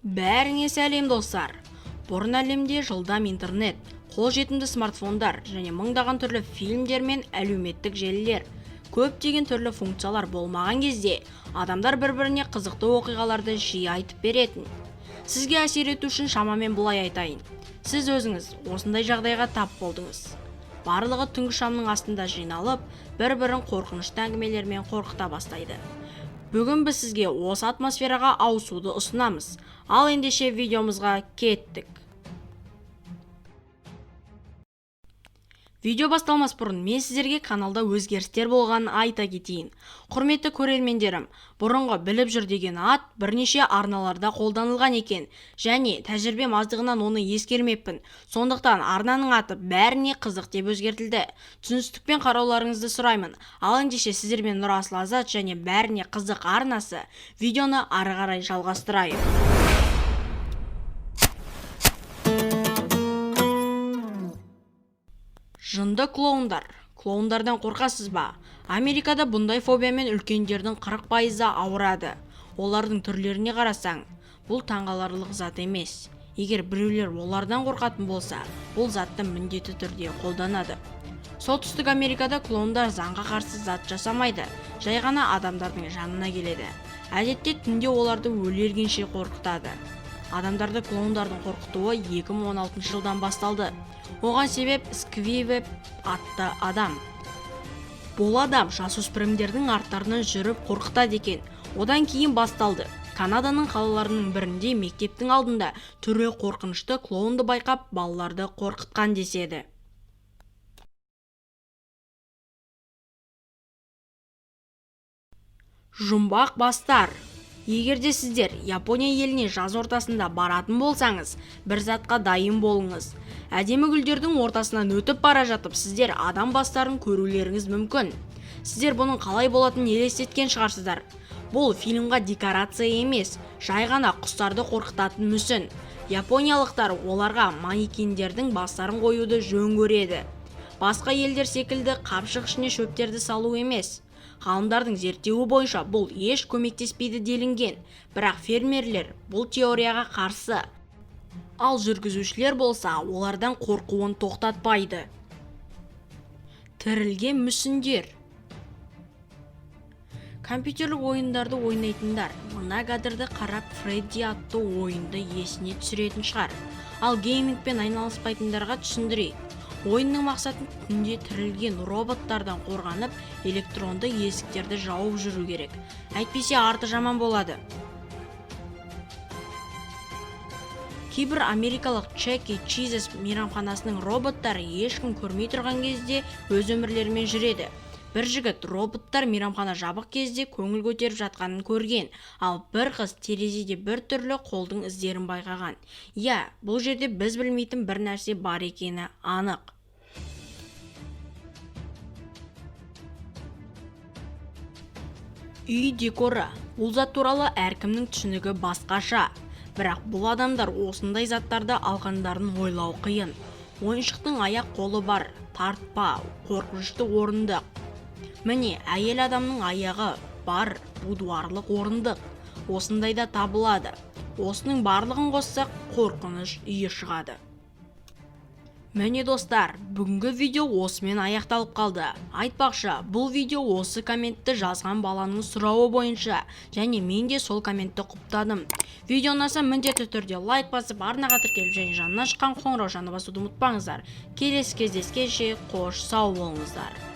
Бәріңе сәлем, достар! Бұрын әлемде жылдам интернет, қолжетімді смартфондар және мыңдаған түрлі фильмдер мен әлеуметтік желілер, көптеген түрлі функциялар болмаған кезде адамдар бір-біріне қызықты оқиғаларды жиі айтып беретін. Сізге әсер ету үшін шамамен былай айтайын. Сіз өзіңіз осындай жағдайға тап болдыңыз. Барлығы түнгі шамның астында жиналып, бір-бірін қорқынышты әңгімелермен қорқыта бастайды. Бүгін біз сізге осы атмосфераға ауысуды ұсынамыз. Ал ендеше видеомызға кеттік. Видео басталмас бұрын мен сіздерге каналда өзгерістер болғанын айта кетейін. Құрметті көрермендерім, бұрынғы біліп жүр деген ат бірнеше арналарда қолданылған екен және тәжірибем аздығынан оны ескермеппін. Сондықтан арнаның аты бәріне қызық деп өзгертілді. Түсіністікпен қарауларыңызды сұраймын. Ал ендеше сіздермен Нұрасыл Азат және бәріне қызық арнасы. Видеоны ары қарай жалғастырайық. Жынды клоундар. Клоундардан қорқасыз ба? Америкада бұндай фобиямен үлкендердің 40%-ы ауырады. Олардың түрлеріне қарасаң, бұл таңғаларлық зат емес. Егер біреулер олардан қорқатын болса, бұл затты міндетті түрде қолданады. Солтүстік Америкада клоундар заңға қарсы зат жасамайды, жай ғана адамдардың жанына келеді. Әдетте түнде оларды өлергенше қорқытады. Адамдарды клоундардың қорқытуы 2016 жылдан басталды. Оған себеп Сквивеп атты адам. Бұл адам жасөспірімдердің арттарынан жүріп қорқытады екен. Одан кейін басталды. Канаданың қалаларының бірінде мектептің алдында түрі қорқынышты клоунды байқап, балаларды қорқытқан деседі. Жұмбақ бастар. Егер де сіздер Япония еліне жаз ортасында баратын болсаңыз, бір затқа дайын болыңыз. Әдемі гүлдердің ортасынан өтіп бара жатып, сіздер адам бастарын көрулеріңіз мүмкін. Сіздер бұның қалай болатынын елестеткен шығарсыздар. Бұл фильмға декорация емес, жай ғана құстарды қорқытатын мүсін. Япониялықтар оларға манекендердің бастарын қоюды жөн көреді. Басқа елдер секілді қапшық ішіне шөптерді салу емес. Ғалымдардың зерттеуі бойынша бұл еш көмектеспейді делінген, бірақ фермерлер бұл теорияға қарсы. Ал жүргізушілер болса, олардан қорқуын тоқтатпайды. Тірілген мүсіндер. Компьютерлік ойындарды ойнайтындар мына кадрды қарап Фредди атты ойынды есіне түсіретін шығар. Ал геймингпен айналыспайтындарға түсіндірейік. Ойынның мақсатын түнде тірілген роботтардан қорғанып, электронды есіктерді жауып жүру керек. Әйтпесе арты жаман болады. Кейбір америкалық Chuck E. Cheese мейрамханасының роботтары ешкім көрмей тұрған кезде өз өмірлерімен жүреді. Бір жігіт роботтар мейрамхана жабық кезде көңіл көтеріп жатқанын көрген, ал бір қыз терезеде бір түрлі қолдың іздерін байқаған. Иә, бұл жерде біз білмейтін бір нәрсе бар екені анық. Үй декоры. Бұл зат туралы әркімнің түсінігі басқаша. Бірақ бұл адамдар осындай заттарды алғандарын ойлау қиын. Ойыншықтың аяқ қолы бар, тартпа, қорқынышты орындық. Міне, әйел адамның аяғы бар будуарлық орындық. Осындай да табылады. Осының барлығын қоссақ, қорқыныш үйі шығады. Міне достар, бүгінгі видео осымен аяқталып қалды. Айтпақшы, бұл видео осы комментті жазған баланың сұрауы бойынша, және мен де сол комментті құптадым. Видео ұнаса міндетті түрде лайк басып, арнаға тіркеліп және жанынан шыққан қоңыраушаны басуды ұмытпаңыздар. Келесі кездескенше қош сау болыңыздар.